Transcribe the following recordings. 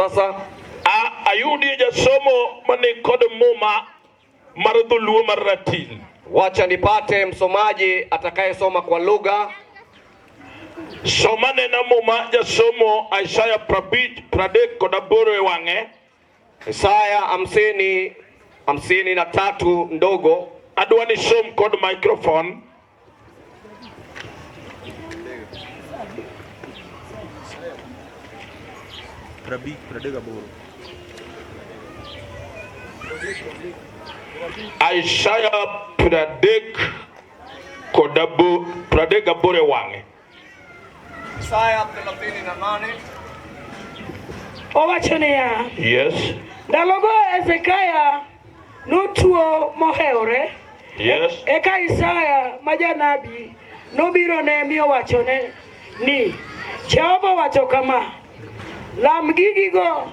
Sasa Ayudie jasomo mani kod muma mar dholuo mar ratil. Wacha nipate msomaji atakayesoma kwa lugha. Soma nena muma jasomo Isaya prabich pradek kod aboro e wang'e. Isaya 53 ndogo. Adwa ni som kod microphone. 58. Isaya 38 e wang'e. Isaya 38. Owacho niya, Yes. Ndalogo Hezekia notuo mohewore. Yes. Eka Isaya ma janabi nobirone mi owachone ni, Jehova owacho kama, lam gigigo.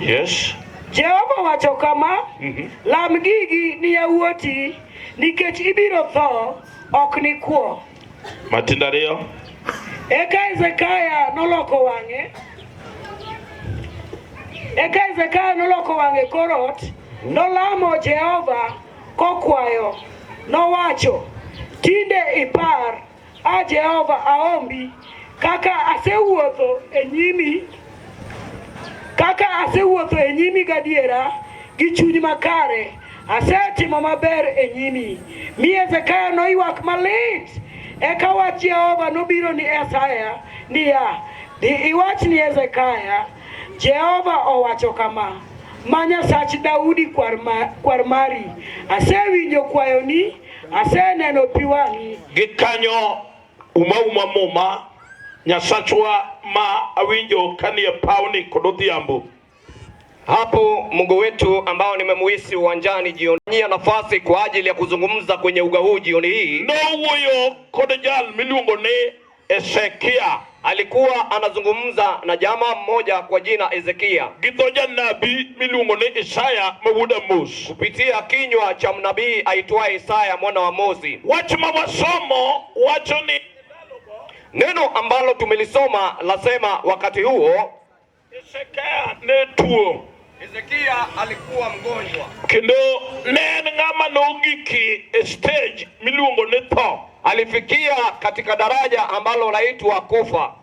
Yes. Jehova owacho kama, lam gigi ni yawuoti, nikech ibiro tho, ok nikwo. Matindo ariyo. Eka Hezekia noloko wang'e. Eka Hezekia noloko wang'e kor ot, nolamo Jehova kokwayo. Nowacho, tinde ipar, a Jehova aombi, kaka asewuotho e nyimi, kaka asewuotho e nyimi gadiera gi chuny makare, asetimo maber e nyimi. Mi Hezekia noywak malit. Eka wach Jehova nobiro ni Isaya niya, dhi iwach ni Hezekia, Jehova owacho kama, ma Nyasach Daudi kwar mari, asewinjo kwayoni, aseneno pi wang'i. Gikanyo uma uma muma Nyasachwa ma awinjo kanie pawni kod odhiambo. Hapo Mungu wetu ambao nimemuhisi uwanjani jioni, nafasi kwa ajili ya kuzungumza kwenye uga huu jioni hii. Nowuoyo kod jal miluongo ni Hezekia Alikuwa anazungumza na jamaa mmoja kwa jina Hezekia gi dho janabi miluongo ni Isaya ma wuod Amos. Kupitia kinywa cha mnabii aitwaye Isaya mwana wa Amozi. Wach ma wasomo wacho ni neno ambalo tumelisoma lasema wakati huo Hezekia ne tuo. Hezekia alikuwa mgonjwa. Kendo ne en ng'ama nogiki e stage miluongo ni tho. Alifikia katika daraja ambalo laitwa kufa.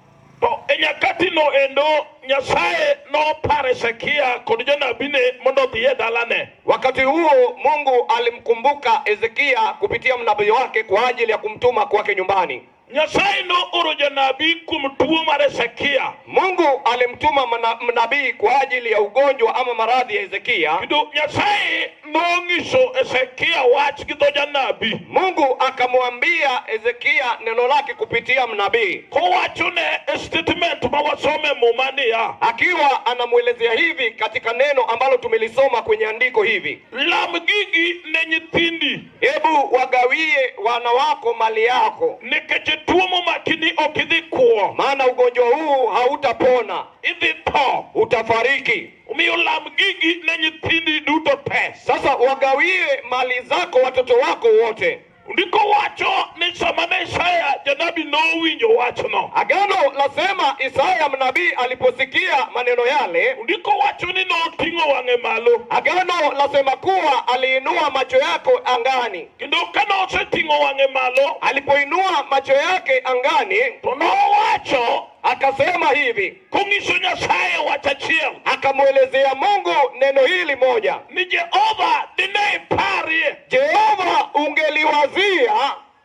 To e nyakati no endo Nyasaye noparo Hezekia kod janabine mondo odhi e dalane. Wakati huo Mungu alimkumbuka Hezekia kupitia mnabii wake kwa ajili ya kumtuma kwake nyumbani. Nyasaye nooro janabi kuom tuo mar Hezekia. Mungu alimtuma mnabii kwa ajili ya ugonjwa ama maradhi ya Hezekia. Kendo Nyasaye nong'iso Hezekia wach gi dho janabi. Mungu akamwambia Hezekia neno lake kupitia mnabii. Kowachone e statement ma wasome Muma niya, akiwa anamwelezea hivi katika neno ambalo tumelisoma kwenye andiko hivi: lam gigi ne nyithindi, hebu wagawie wana wako mali yako, nikech tuo momaki ni ok idhi kwo, maana ugonjwa huu hautapona, idhi tho. Utafariki. Omiyo lam gigi ne nyithindi duto te. Sasa wagawie mali zako watoto wako wote. Ndiko wacho ni sama ne Isaya janabi nowinjo wachno, Agano lasema Isaya mnabii aliposikia maneno yale, ndiko wacho ni noting'o wang'e malo. Agano lasema kuwa aliinua macho yako angani. Kendo kanoseting'o wang'e malo, alipoinua macho yake angani, to nowacho akasema hivi, kong'iso Nyasaye wach achiel, akamwelezea Mungu neno hili moja, ni Jehova dine iparie Jehova, ungeliwazia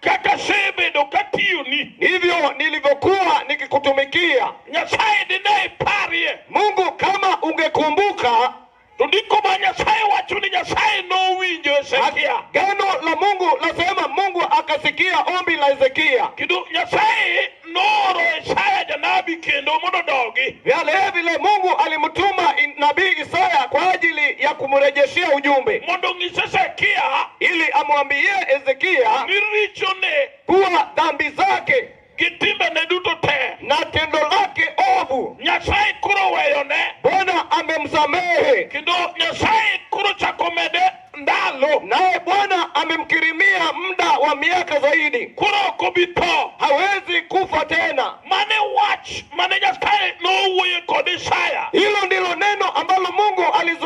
kaka asebedo katiyoni, ndivyo nilivyokuwa nikikutumikia. Nyasaye dine iparie. Mungu, kama ungekumbuka. To ndiko ma Nyasaye wacho ni Nyasaye nowinjo Hezekia. Agano la Mungu lasema Mungu akasikia ombi la Hezekia. Kendo Nyasaye nooro Isaya janabi kendo mondo odogi. Vile vile Mungu alimtuma nabii Isaya kwa ajili ya kumrejeshea ujumbe, mondo onyis Hezekia ili amwambie Hezekia ni richone kuwa dhambi zake gi timbene duto te na tendo lake ovu Nyasaye koro weyone, Bwana amemsamehe, kendo Nyasaye koro chako mede ndalo, naye Bwana amemkirimia muda wa miaka zaidi. Koro ok obi tho. Hawezi kufa tena. Mane wach mane Nyasaye nowuoyo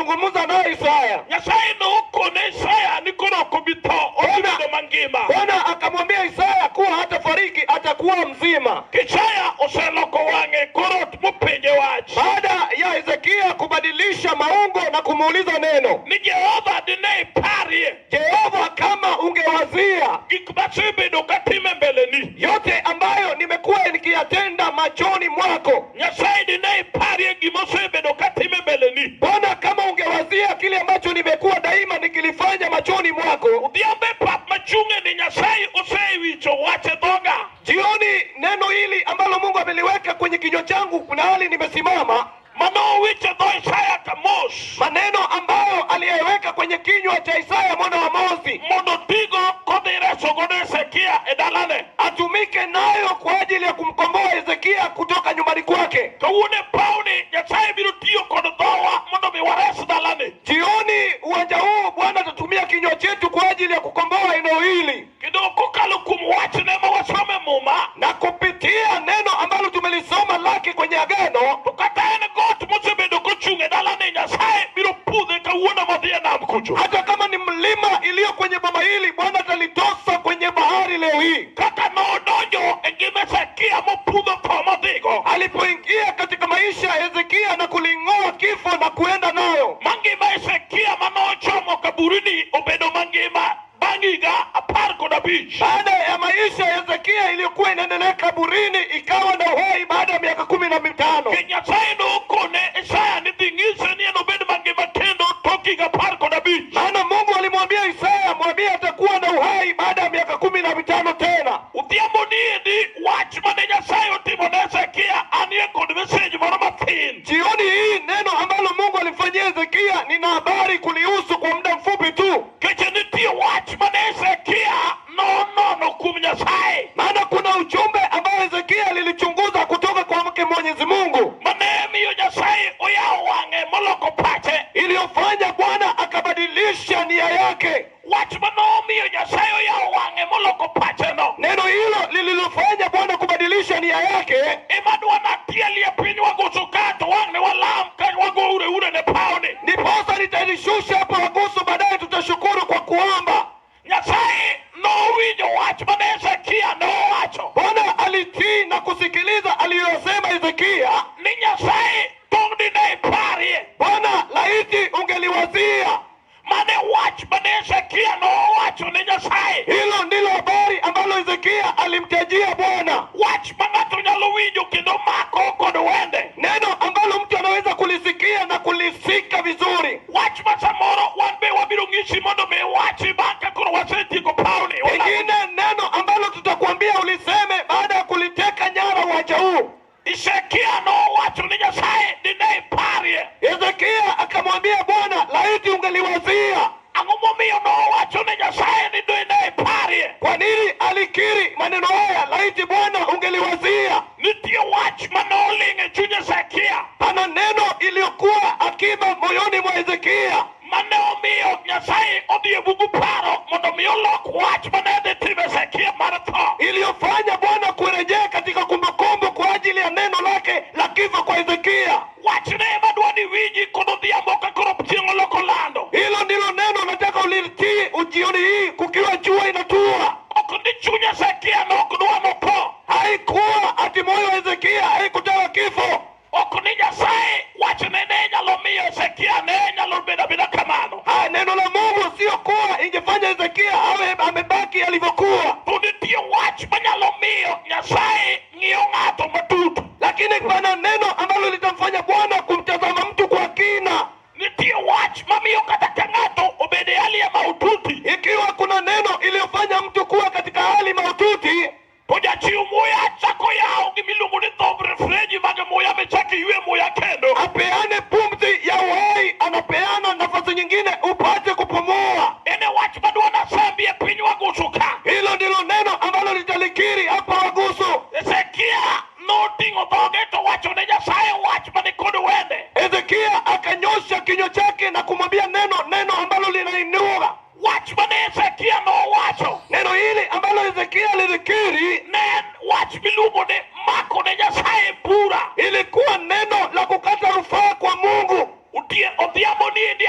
Akazungumza naye Isaya. Nyasaye nokone Isaya ni koro ok obi tho, odhi bedo mangima. Bwana akamwambia Isaya kuwa hatafariki, atakuwa mzima. Isaya oseloko wang'e korot mopenje wach. Baada ya Hezekia kubadilisha maungo na kumuuliza neno, Ni Jehova dine iparie Jehova, kama ungewazia gik masebedo katimo e mbeleni. Yote ambayo nimekuwa nikiyatenda machoni mwako. Nyasaye dine iparie gima osebedo katimo e mbeleni. Bwana, kama ungewazia kile ambacho nimekuwa daima nikilifanya machoni mwako. Odhiambo e pap machung'e ni Nyasaye osewicho wach e dhoga. Jioni neno hili ambalo Mungu ameliweka kwenye kinywa changu, kuna hali nimesimama, Mano owicho e dho Isaya Kamos maneno ambayo aliyeweka kwenye kinywa cha Isaya mwana wa Amozi mondo otigo kodhi reso godo Hezekia e dalane. Atumike nayo kwa ajili ya kumkomboa Hezekia kutoka nyumbani kwake. Kawuono e pawni Nyasaye biro tiyo kod dhowa mondo mi wares dalani. Jioni uwanja huu Bwana atatumia kinywa chetu kwa ajili ya kukomboa eneo hili. Kendo kokalo kuom wachne ma wasomo e Muma. Na kupitia neno ambalo tumelisoma lake kwenye agano. To kata en got mosebedo kochung' e dalani Nyasaye biro pudhe kawuono modhi e nam kucho. Hata kama ni mlima iliyo kwenye boma hili, Bwana atalitosa kwenye bahari leo hii. Kaka nodonjo e ngima Hezekia mopudho tho modhigo. Alipoingia katika maisha ya Hezekia na kuling'oa kifo na kuenda nayo. Mangima Hezekia manochomo kaburini obedo mangima bang' higa 15. Baada ya maisha ya Hezekia iliyokuwa inaendelea kaburini ikawa na uhai baada ya miaka 15. Nyasaye nokone Isaya ni dhi ng'ise ni enobed mangima kendo tok higa 15. Maana Mungu alimwambia Isaya, mwambie atakuwa na uhai baada ya miaka 15 tena. Odhiambo niendi wach mane Nyasaye otimo ne Hezekia anie kod message moro mathin. Jioni hii neno ambalo Mungu alimfanyia Hezekia nina habari kulihusu kwa muda mfupi tu. Keche nitie wach mane Hezekia nonono kuom Nyasaye. Maana kuna ujumbe ambao Hezekia alilichunguza kutoka kwa mke Mwenyezi Mungu. Mane miyo Nyasaye oyawo wang'e moloko pache. Iliyofanya Bwana akabadilisha nia yake. Wach manomiyo Nyasaye oyawo wang'e moloko pache no. Neno hilo lililofanya Bwana kubadilisha nia yake. Ema dwa natielie piny wagusu ka to wang' ne walam ka wago ure ure ne pawni. Ndiposa nitalishusha hapa wagusu, baadaye tutashukuru kwa kuomba. Nyasaye nowinjo wach mane Hezekia nowacho. Bwana alitii na kusikiliza aliyosema Hezekia. Ni Nyasaye tong' dine iparie. Bwana, laiti ungeliwazia. Mane wach mane Hezekia nowacho ne Nyasaye. Hilo ndilo habari ambalo Hezekia alimtajia Bwana. Wach ma ng'ato nyalo winjo kendo mako kod wende. Neno ambalo mtu anaweza kulisikia na kulisika vizuri. Wach ma samoro wan be wabiro ng'isi mondo mi iwachi bang' ka koro wasetieko pawni. Pengine neno ambalo tutakwambia uliseme baada ya kuliteka nyara uwanja huu. Hezekia nowacho ni Nyasaye dine iparie. Hezekia akamwambia Bwana, laiti ungeliwazia. Ang'o momiyo nowacho ni Nyasaye ni dine iparie? Kwa nini alikiri maneno haya? Laiti Bwana ungeliwazia. Nitie wach manoling' e chuny Hezekia. Pana neno iliyokuwa akiba moyoni mwa Hezekia mane omiyo Nyasaye odhi e bugu paro mondo mi olok wach mane dhi timo Hezekia mar tho. Iliyofanya Bwana kurejea katika kumbukumbu kwa ajili ya neno lake la kifo kwa Hezekia. Wachne ema dwa ni winji kod odhiambo ka koro chieng' oloko lando. Hilo ndilo neno nataka ulitii ujioni hii kukiwa jua inatua. Ok ni chuny Hezekia ne ok dwa notho. Haikuwa ati moyo wa Hezekia haikutaka kifo. Ok ni Nyasaye wachne ne nyalo miyo Hezekia ne nyalo bedo abeda kamano. Ha, neno la Mungu sio kuwa ingefanya Hezekia awe amebaki alivyokuwa. To nitie wach manyalo miyo Nyasaye ng'iyo ng'ato matut. Lakini pana neno ambalo litamfanya Bwana kumtazama mtu kwa kina. Nitie wach mamiyo kata ka ng'ato obedo e hali ya maututi. Ikiwa kuna neno iliyofanya mtu kuwa katika hali maututi, to jachiw muya chako yawo gimiluongo ni dho refreji mag muya michak iywe muya kendo. Apeane pumzi ya uhai, anapeana nafasi nyingine upate kupumua. Ene wach madwa nasembi e piny Wagusu ka. Hilo ndilo neno ambalo litalikiri hapa Wagusu. Hezekia noting'o dhoge to wacho ne Nyasaye wach mane kod wende. Hezekia akanyosha kinywa chake na kumwambia neno, neno ambalo linainua. Wach mane Hezekia nowacho. Neno hili ambalo Hezekia lilikiri ne en wach miluongo ni mako ne Nyasaye bura. Ilikuwa neno la kukata rufaa kwa Mungu. Utie odhiambo niendi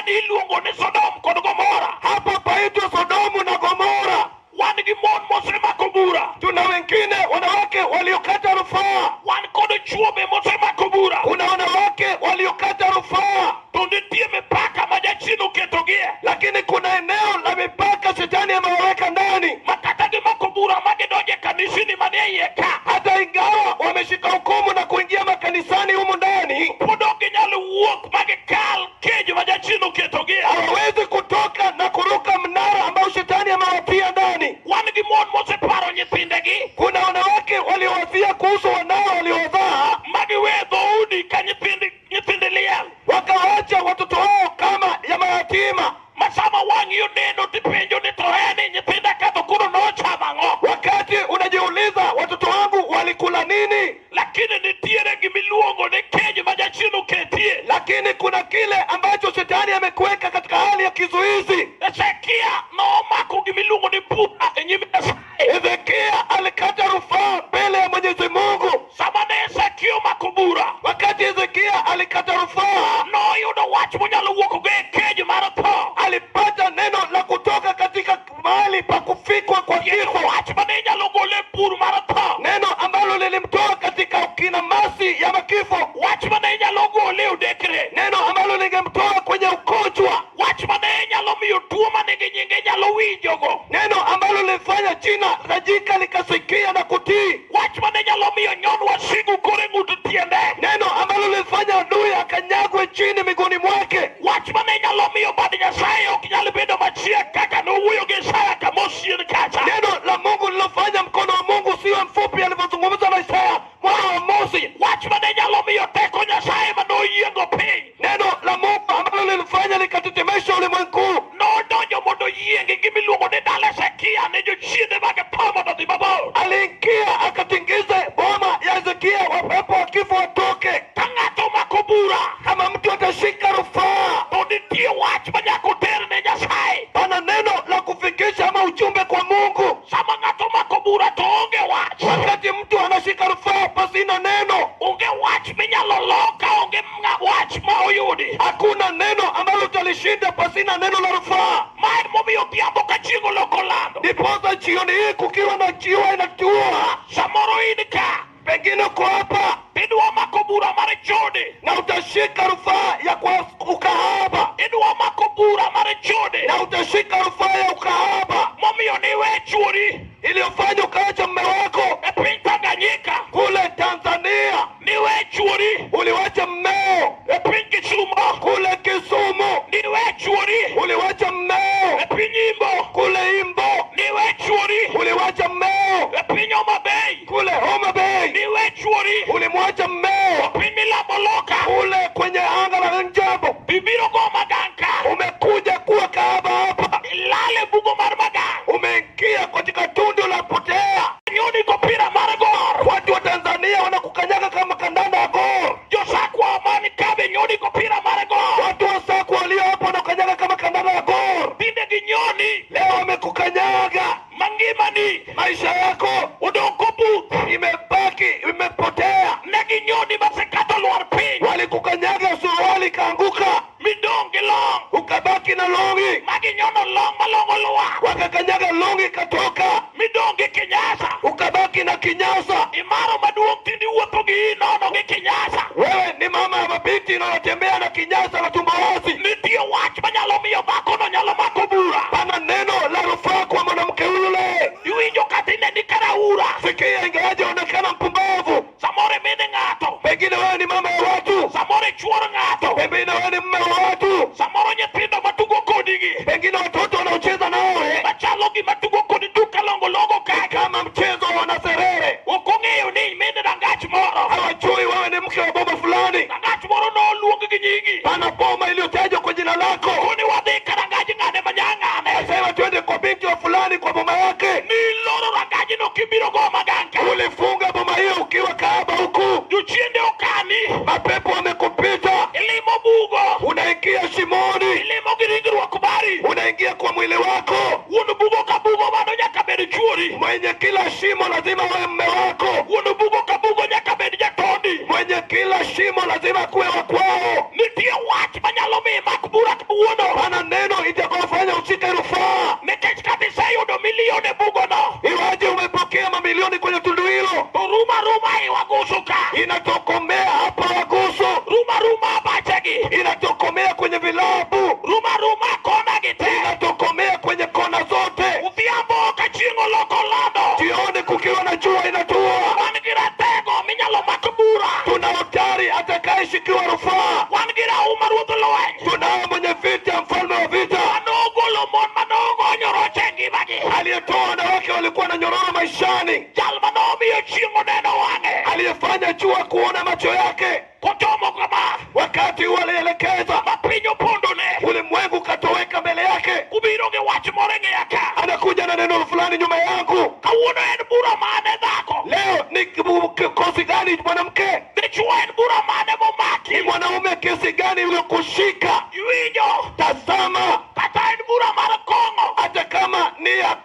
Kani iluongo ni Sodom kod Gomora. Hapa paitwa Sodomu na Gomora. Wan gi mon mosemako bura. Tuna wengine wanawake waliokata rufaa, Wan kod chwo be mosemako bura. kuna wanawake waliokata rufaa, To nitie mipaka ma jachien oketogie. Lakini kuna eneo la mipaka shetani amewaweka ndani, Ma kata gimako bura ma gidonjo e kanisni manie iye ka. Hata ingawa wameshika hukumu na kuingia makanisani humu ndani, Pod ok ginyal wuok ma gikal cage ma jachien oketogie. Hawawezi kutoka na kuruka mnara ambao shetani amewatia ndani. Wan gi mon moseparo nyithindegi. Kuna wanawake waliowazia kuhusu wanao waliozaa, Ma giwe dhoudi ka nyithindi liel. Wakawacha watoto wao kama ya mayatima. Ma sama wang'i oneno tipenjo ni to en ni nyithinda kadho koro nochamo ang'o? Wakati unajiuliza watoto wangu walikula nini, Lakini nitiere gimiluongo ni cage ma jachien oketie. Lakini kuna kile ambacho shetani amekuweka katika hali ya kizuizi. Hezekia nomako gimiluongo ni bura e nyim Nyasaye. Hezekia alikata rufaa mbele ya Mwenyezi Mungu. Sama ne Hezekia omako bura, Wakati Hezekia alikata rufaa, noyudo wach monyalo wuokgo e cage mar tho. Alipata neno la kutoka katika mahali pa kufikwa kwa kifo. Wach mane inyalo gole e bur mar tho. Neno ambalo lilimtoa katika kinamasi ya makifo. Wach mane inyalo gole e odekre. Neno ambalo lingemtoa kwenye ugonjwa. Wach mane inyalo miyo tuo manigi nyinge nyalo winjogo. Neno ambalo lilifanya jina tajika likasikia na kutii. Wach mane nyalo miyo nyon wasigu kore ng'ut tiende. Neno ambalo lilifanya adui akanyagwe chini miguuni mwake. Wach mane nyalo miyo bad Nyasaye ok nyal bedo machiek kaka nowuoyo gi Isaya kamosien kacha. Neno la Mungu lilofanya mkono wa Mungu usiwe mfupi alivyozungumza na Isaya mwana wa Amosi. Wach mane nyalo miyo teko Nyasaye manoyiengo piny. Neno la Mungu ambalo lilifanya likatetemesha ulimwengu. Nodonjo mondo oyienge gimiluongo ni dala Hezekia ne jochiende mag tho mondo odhi mabor. Aliingia akatingiza boma ya Hezekia, wapepo wa kifo watoke. Ka ng'ato omako bura, kama mtu atashika rufaa, to nitie wach ma nyaka oter ne Nyasaye. Pana neno la kufikisha ama ujumbe kwa Mungu. Sama ng'ato omako bura to onge wach. Wakati mtu anashika rufaa pasina neno, onge wach minyalo loka, onge wach ma oyudi. Hakuna neno ambalo utalishinda pasina neno la rufaa. Mae momiyo odhiambo ka chieng' oloko lando. Ndiposa jioni hii kukiwa na jua inatua, samoro in ka, pengine uko hapa, idwa mako bura mar chode, na utashika rufaa ya kwa ukahaba. Idwa mako bura mar chode, na utashika rufaa ya ukahaba. Momiyo niwe chuori, iliyofanya ukaacha mume wako e piny Tanganyika, kule Tanzania. Niwe chuori, uliwacha mmeo e piny Kisumo, kule Kisumu. Niwe chuori, uliwacha mmeo e piny Imbo, kule Imbo. Niwe chuori, uliwacha mmeo e piny Homa Bay, kule Homa Bay. Niwe chuori, ulimwacha mmeo e piny Milambo loka, kule kwenye anga la Njambo. Ibiro go Magang ka, umekuja kuwa kahaba hapa. Ilale bugo mar Magang, umeingia katika tundu la potea. Nyoni go pira mar Gor. Watu wa Tanzania wanakukanyaga kama kandanda ya Gor. Josakwa man kabe nyoni go pira mar Gor. Watu wa Sakwa walio hapo wanakukanyaga kama kandanda ya Gor. Tinde ginyoni. Leo wamekukanyaga. Mangimani, maisha yako odong' kobuth, imebaki imepotea. Ne ginyoni masekatho lwar piny. Walikukanyaga suruali ikaanguka, midong' gi long', ukabaki na longi. Maginyono long' malong'o lwar, wakakanyaga longi ikatoka, midong' gi kinyasa, ukabaki na kinyasa. Imaro maduong' tinde iwuotho gi inono gi kinyasa. Wewe ni mama ya mabinti na unatembea na kinyasa na tumbo wazi. Nitie wach manyalo miyo dhakono nyalo mako bura. Pana neno la rufaa kwa mwanamke yule. Iwinjo kata ineni karaura. Sikia, ingawaje onekana mpumbavu, Samoro imine ng'ato, pengine wewe ni mama ya watu, samoro ichuor ng'ato, pengine wewe ni mume wa watu, samoro nyithindo matugo kodigi, pengine watoto wanaocheza nawe machalo gima tugo kodi duka longolongo kaka kama mchezo wa wanaserere. Ok ong'eyo ni imine rangach moro, hawajui wewe ni mke wa boma fulani. Rangach moro noluong gi nyingi, Pana boma iliyotajwa kwa jina lako. Koni wadhi ka rangaj ng'ane manyang'ane, Nasema twende kwa binti wa fulani kwa boma yake. Niloro rangajno kibiro go Magang ka. Ulifunga boma hiyo ukiwa kahaba huku, Jochiende okani, mapepo wamekupita, ilimo bugo, unaingia shimoni, ilimo gi ringruok mari, unaingia kwa mwili wako. Wuon bugo ka bugo mano nyaka bed chuori, Mwenye kila shimo lazima awe mume wako. Wuon bugo ka bugo nyaka bed jatondi, Mwenye kila shimo lazima Lazima kuwe wa kwao. Nitie wach manyalo miyo imak bura kawuono. Pana neno itakayofanya ushike rufaa. Nikech kata iseyudo milion e bugono, Iwaje umepokea mamilioni kwenye tundu hilo, to ruma ruma i wagusu ka. Inatokomea hapa Wagusu, Ruma ruma bachegi. Inatokomea kwenye vilabu, Ruma ruma kona gi te. Inatokomea kwenye kona zote. Odhiambo ka chieng' oloko lando. Jioni kukiwa na jua inatua. Wan gi ratego minyalo mak bura. Tuna hodari atakayeshikiwa rufaa. Wan gi rauma ruodh lweny. Tunao mwenye vita, mfalme wa vita, Manogolo mon manogonyo roche e ngimagi. Aliyetoa wanawake walikuwa na nyororo maishani, Jal manomiyo chieng' oneno wang'e. Aliyefanya jua kuona macho yake Kochomo kama. Wakati huo alielekeza, Ma piny opondone. Ulimwengu katoweka mbele yake. Kubiro gi wach moro e ng'eya ka. Anakuja na neno fulani nyuma yangu. Kawuono en bura mane dhako? Leo ni kikosi gani mwanamke? Dichuo en bura mane momaki? Ni mwanaume kesi gani uliokushika? Iwinjo? Tazama, Kata en bura mar kong'o. Hata kama ni ya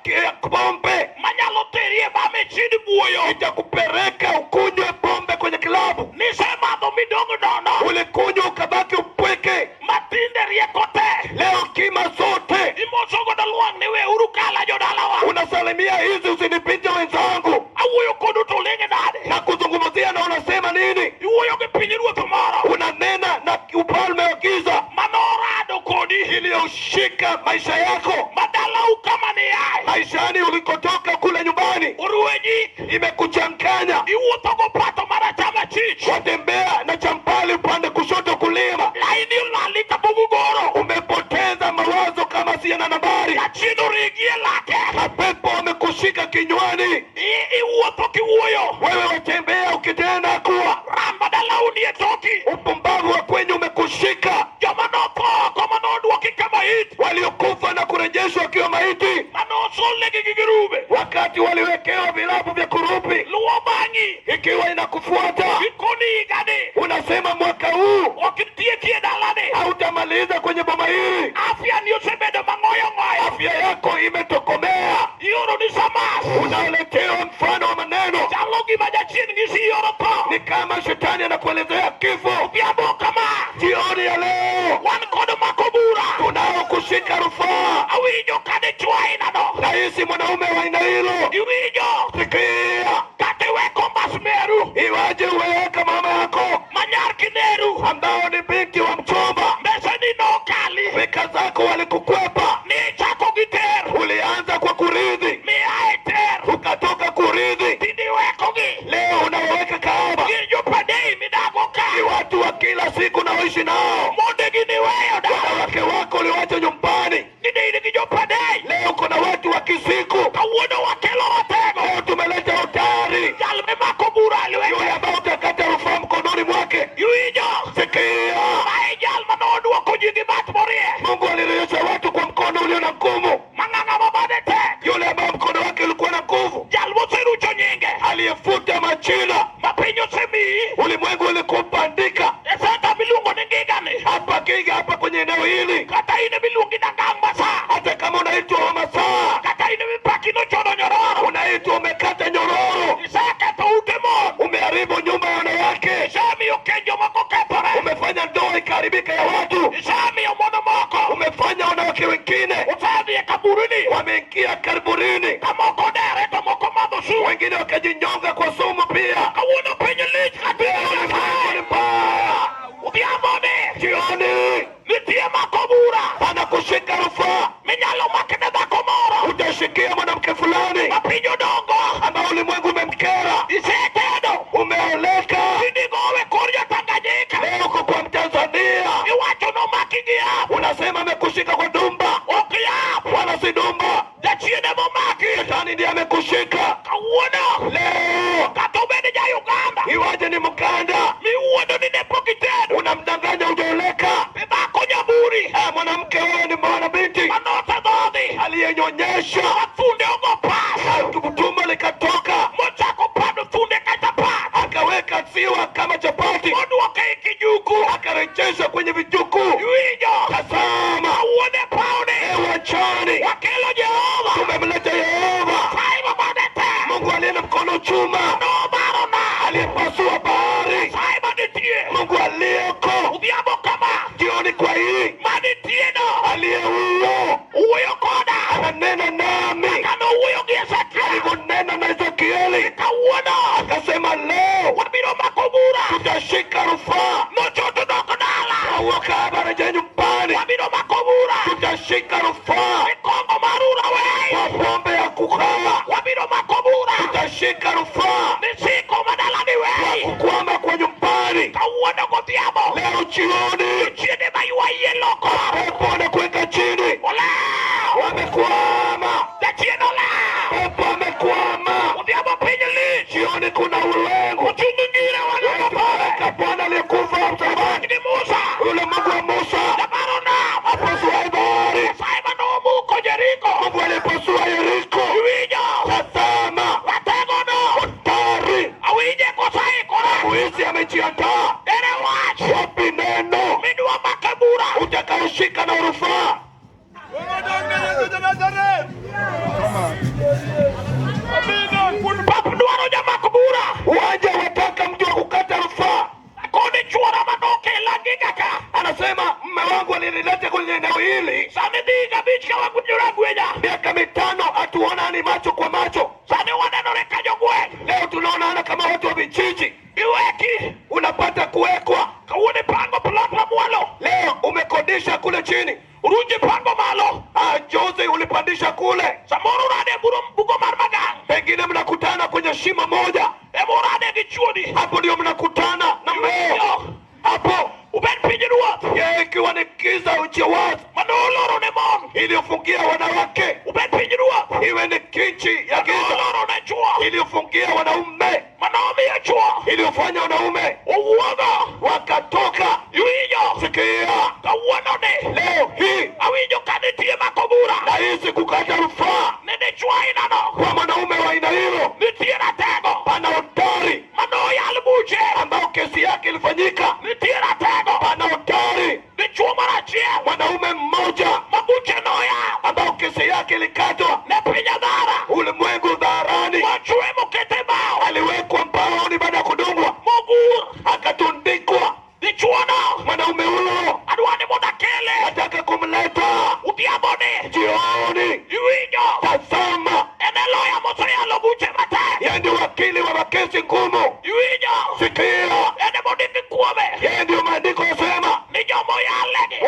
pombe manyalo teri e bam e chid buoyo, itakupeleka ukunywe pombe kwenye kilabu. Nisemadho midong' nono. Ulikunywa ukabaki upweke. Matinde rieko te. Leo kima zote Imoso godo lwang' ni weuru kala jodalawa. Unasalimia hizi usinipite wenzangu. Awuoyo kodu to uling' nade? Na kuzungumzia na unasema nini? Iwuoyo gi piny ruoth moro. Unanena na ufalme wa giza manorado kodi iliyoshika maisha yako. Madalau kama ni yae. Maishani ulikotoka kule nyumbani Urwenyi imekuchanganya. Iwuotho go pato mar achama chich. Watembea na champali upande kushoto kulia. Laini olali ka bugu goro. Umepoteza mawazo kama siyo na nambari. Jachien origi e lake. Mapepo wamekushika kinywani. Iwuotho kiwuoyo. Wewe watembea ukitenda kuwa Ramba dalau ni e toki. Upumbavu wa kwenyu umekushika. Joma notho oko manoduoki ka maiti. Waliokufa na kurejeshwa wakiwa maiti. Manosolnegi gi girube. Wakati waliwekewa vilabu vya kurupi. Luwo bang'i. Ikiwa inakufuata. Gikoni higani. Unasema mwaka huu Ok itieki e dalani. Hautamaliza kwenye boma hili. Afya ni osebedo mang'oyo ng'oyo. Afya yako imetokomea. Ioro ni samas. Unaletewa mfano wa maneno. Chalo gima jachien ng'isi ioro tho. Ni kama shetani anakuelezea kifo. Odhiambo kama. Jioni ya leo Wan kod mako bura. Tunao kushika rufaa. Awinjo ka dichuo ainano. Nahisi mwanaume wa aina hilo. Iwinjo. Sikia. Kata iwe kombas meru. Iwaje uweka mama yako Manyar kineru. ambao ni binti wa mchumba. Mbeseni nokali. Fika zako walikukwepa. Ni chako gi ter. Ulianza kwa kuridhi. Miae ter. Ukatoka kuridhi. Tinde iwekogi. Leo unawaweka kahaba. Gin jopadei midago ka. Ni watu wa kila siku naoishi nao. Mondegi niweyo da. Wanawake wako uliwacha nyumbani. Tinde in gi jopadei. Leo kuna watu wa kisiku. Kawuono wakelo ratego. Leo tumeleta hodari. Jal mimako bura lwete. Yule ambao utakata rufaa mkononi mwake. Iwinjo. Sikia. Mae jal manoduoko ji gi bat morie. Mungu alirejesha watu kwa mkono ulio na nguvu. Mang'ang'a mabade tek. Yule ambao mkono wake ulikuwa na nguvu. Jal moserucho nyinge. Aliyefuta majina. Ma piny osemiyi. Ulimwengu ulikubandika. E senta miluongo ni Giga ni. Hapa Giga, hapa kwenye eneo hili. Kata in emiluongi Dangang Masaa. Hata kama unaitwa wa Masaa. Kata in emipaki nochodo nyororo. Unaitwa umekata nyororo. Iseketho ute mon. Umeharibu nyumba ya wanawake. Isemiyo keny jomoko kethore. Umefanya ndoa ikaharibika ya watu. Isemiyo mon moko. Umefanya wanawake wengine Osedhi e kaburini. wameingia kaburini. Ka moko dere to moko madho sum. Wengine wakajinyonga kwa sumu pia. Kawuono piny lich ka Leo ulimwengu ni mbaya. Odhiambo ni. Jioni Nitie mako bura. Anakushika rufaa. Minyalo makne dhako moro. Utashikia mwanamke fulani Ma piny odongo. ambao ulimwengu umemkera. Isetedo. Umeoleka. Tinde gowe kor jo-Tanganyika. Leo uko kwa Mtanzania. Iwacho nomaki gi yath. Unasema amekushika kwa dumba. Ok yath. Wala si dumba. Jachien emomaki. Shetani ndiye amekushika. Kawuono. Leo. Kata obed ja Uganda. Iwaje ni Mganda. Miwuondo ni ne pok itedo. Unamdanganya hujaoleka. Ni dhako nyaburi. Mwanamke wewe ni mwana binti. Manosedhodhi. Aliyenyonyesha. Mafunde ogo pas. Tumbo likatoka. Mochako pado funde ka chapat. Akaweka ziwa kama chapati. Oduoke e kijuku. Akarejesha kwenye vijuku. Iwinjo. Tazama. Kawuono e pawni. Ewe chani. Wakelo Jehova. Tumemleta Yehova. Nyasaye mabade tek. Mungu aliye na mkono chuma. Nobaro nam. Aliyepasua bahari. Nyasaye manitie. Mungu aliye Tunawuoka hapa, rejea nyumbani. Tutashika rufaa kwa pombe ya kukaa. Tutashika rufaa kwa kukwama kwa nyumbani. Leo jioni pepo wanakuweka chini, wamekwama. Pepo amekwama. Jioni kuna ulengo weka Bwana aliyekufa msalabani, yule Mungu wa Musa apasuaye bahari, Mungu aliyepasua Yeriko. Tazama hodari Muizi amejiandaa. Wapi neno utakaoshika na rufaa? Pap dwaro jamak bura. Uwanja wataka mtu wa kukata rufaa. Koni chuora manokela giga ka. Anasema mme wangu alinileta kwenye eneo hili Sani dhi gabich ka wagunjora gwenya. miaka 5, hatuonani macho kwa macho. Sani wanenore ka jogweng'. Leo tunaonana kama watu wa vijiji. Iweki. Unapata kuwekwa. Kawuono ipango plot mamwalo. Leo umekodisha kule chini. Urunji pango malo. Juzi ulipandisha kule. Samoro urade buro bugo mar magang'. Pengine mnakutana kwenye shimo moja, Ema urade gi chuodi. hapo ndio mnakutana na mmeo hapo. Ubed piny ruoth. Yeye ikiwa ni kiza uchi wazi Mane oloro ne mon. iliyofungia wanawake, Ubed piny ruoth. iwe ni kinchi ya Mane giza oloro ne chuo. iliyofungia wanaume, Mane omiyo chuo. iliyofanya wanaume Owuotho. wakatoka. Iwinjo. Sikia Kawuono ni. leo hii Awinjo ka nitie mako bura. nahisi kukata rufaa Ne dichuo ainano. kwa mwanaume wa aina hilo. Nitie ratego. Pana hodari Mane oyal buche. ambao kesi yake ilifanyika. Nitie ratego. Pana hodari Dichuo mar achiel. mwanaume mmoja Ma buche noyal. ambao kesi yake ilikatwa Ne piny adhara. ulimwengu dharani. Mochwe mokete bao. Aliwekwa mbaoni baada ya kudungwa, Mogur. akatundikwa. Dichuono. Mwanaume huyo Adwa ni mondo akele. nataka kumleta Odhiamboni. jioni. Iwinjo. Tazama, En e loya moseyalo buche matek. yeye ndio wakili wa makesi ngumu. Iwinjo. Sikia, En emondiki kuome. yeye ndio maandiko yasema Ni jomoyalegi.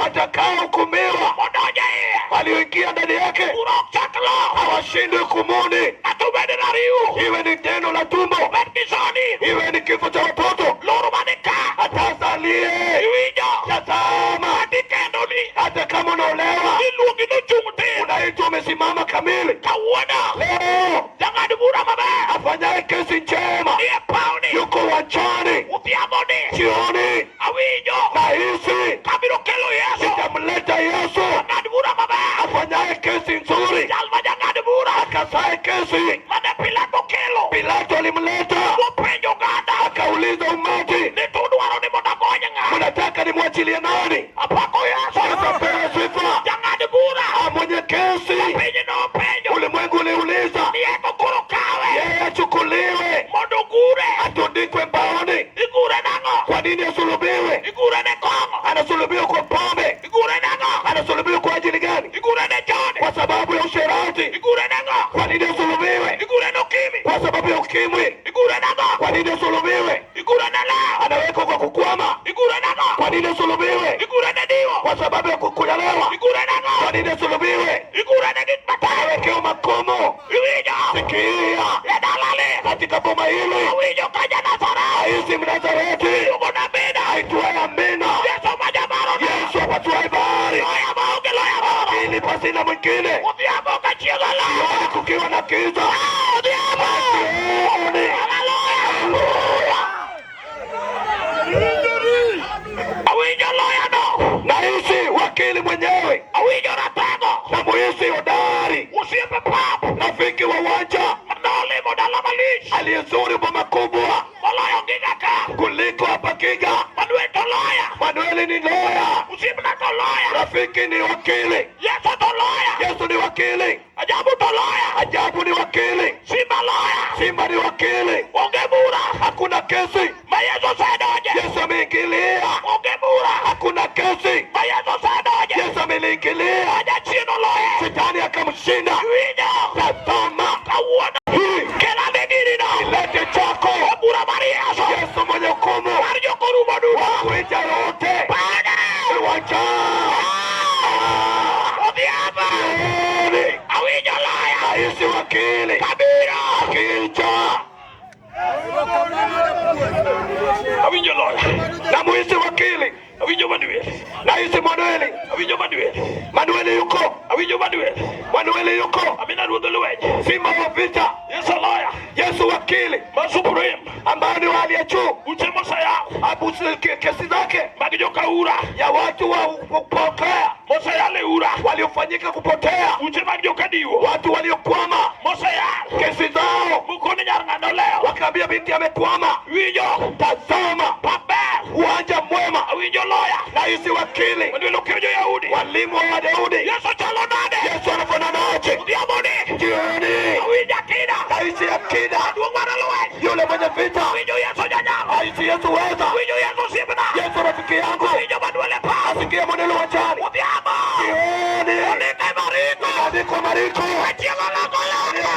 watakaohukumiwa Modonjo iye. walioingia ndani yake Bura ok chak lo. hawashindi hukumuni, Kata obed rariw. iwe ni neno la tumbo, Obed gi soni. iwe ni kifo cha watoto, Loro mani ka. atasalie. Iwinjo. Tazama, Adi kendo ni. hata kama unaolewa Iluongi nochung' tir. unaitwa umesimama kamili. Kawuono. Leo Jang'ad bura maber. afanyaye kesi njema Nie pawni. yuko uwanjani Odhiamboni. jioni, Awinjo. nahisi Kabiro kelo Yesu. nitamleta Yesu Jang'ad bura maber. afanyaye kesi nzuri, Jal ma jang'ad bura. akasaye kesi. Mane Pilato okelo. Pilato alimleta Mopenjo oganda. akauliza umati, Ni to udwaro ni mondo agony ng'a? mnataka nimwachilie nani? Apako Yesu. Sasa pewe sifa Jang'ad bura. Ah, mwenye kesi. Piny nopenjo. Ulimwengu uliuliza, Ni eko koro kawe. yeye achukuliwe Mondo ogure. atundikwe mbaoni. Igure nang'o? Kwa nini asulubiwe? Igure ne kong'o. Anasulubiwa kwa pombe? Igure nang'o? Anasulubiwa kwa ajili gani? Igure ne chode. Kwa sababu ya usherati. Igure nang'o? Kwa nini asulubiwe? Igure ne ukimwi. Kwa sababu ya ukimwi. Igure nang'o? Kwa nini asulubiwe? Igure ne law. Anawekwa kwa kukwama. Igure nang'o? Kwa nini asulubiwe? Igure ne diwo. Kwa sababu ya kukunyalewa. Igure nang'o? Kwa nini asulubiwe? Igure ne gik matek. Anawekewa makomo. Iwinjo. Sikia, E dalani. katika boma hili Awinjo ka ja-Nazareth. aisi Mnazareti Iluongo ni Amina. aitwaye Amina, Yesu ma jabarono. Yesu apasuaye bahari, Loya maonge loya moro. ili pasina mwingine. Odhiambo ka chieng' olal. Jioni kukiwa na kiza, Odhiambo. jioni Haleluya. Awinjo loyano. nahisi wakili mwenyewe Awinjo ratego. na muhisi hodari, Osiepe pap. rafiki wa uwanja Manolimo dala malich. aliyezuri boma kubwa Moloyo giga ka. kuliko hapa Kiga. Manuel to loya. Manueli ni loya, Osiepna to loya. rafiki ni wakili, Yesu to loya. Yesu ni wakili, Ajabu to loya. ajabu ni wakili, Simba loya. Simba ni wakili, Onge bura. hakuna kesi. Ma Yesu osedonje. Yesu ameingilia, Onge bura. hakuna kesi. Ma Yesu osedonje. Yesu ameliingilia, Jachien oloye. shetani akamshinda. Iwinjo. Tazama Kawuono. hii Kelane gini no. ilete chako, E bura mar Yesu. Yesu mwenye hukumu Mar jokorumo duto. kuita yote Bang'e. Wacha. Odhiambo. Jioni. Awinjo loya. Nahisi wakili. Kabiro. Kicha. Awinjo loya. Namuhisi wakili. Awinjo Manuel. Nahisi Manueli. Awinjo Manuel. Manueli yuko. Awinjo Manuel. Manueli yuko. Amina ruodh lweny. Simba wa vita. Yesu loya. Yesu wakili Ma Supreme. ambaye ni wa hali ya juu. Buche moseyaw. Abusu kesi zake Mag jokaura. ya watu wa kupokea Moseyal e ura. waliofanyika kupotea, Buche mag jokadiwo. watu waliokwama Moseyal. kesi zao, Mokoni nyar ng'ano lewo. wakaambia binti amekwama. Winjo. Tazama Maber. uwanja mwema, Awinjo loya. nahisi wakili, Manuel okeyo jo-Yahudi. walimu wa Daudi. Yesu chalo nade? Yesu anafanana aje? Odhiambo ni. Jioni Awinjo akida. nahisi akida, Maduong' mar lweny. yule mwenye vita, Awinjo Yesu janyalo. nahisi Yesu weza, Awinjo Yesu osiepna. Yesu rafiki yangu, Awinjo Manuel e paw. asikie Manuel uwanjani. Odhiambo. Jioni Ondike Mariko. imeandikwa Mariko, Achielo lako lako.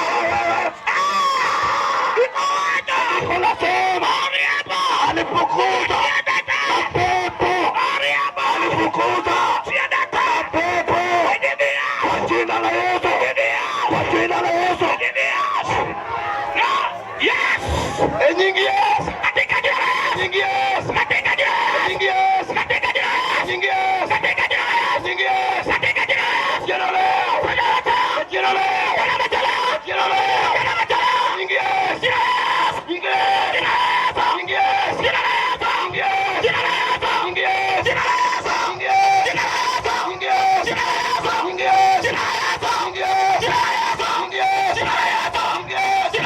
Owacho. Nasema Oriembo. alifukuza mapepo, Oriembo. alifukuza Siadata. mapepo kwa jina la Yesu, kwa jina la Yesu. Yes. Enyingi Yesu, Katika jina la Yesu. enyingi Yesu, Katika jina la Yesu. enyingi Yesu, Katika jina la Yesu. enyingi Yesu, Katika jina la Yesu. enyingi Yesu. Katika jina la Yesu. Jina leo, jina leo, jina leo, enyingi Yesu, enyingi Yesu, enyingi Yesu, enyingi Yesu, enyingi Yesu, enyingi Yesu, enyingi Yesu, enyingi Yesu, enyingi Yesu, enyingi Yesu, enyingi Yesu.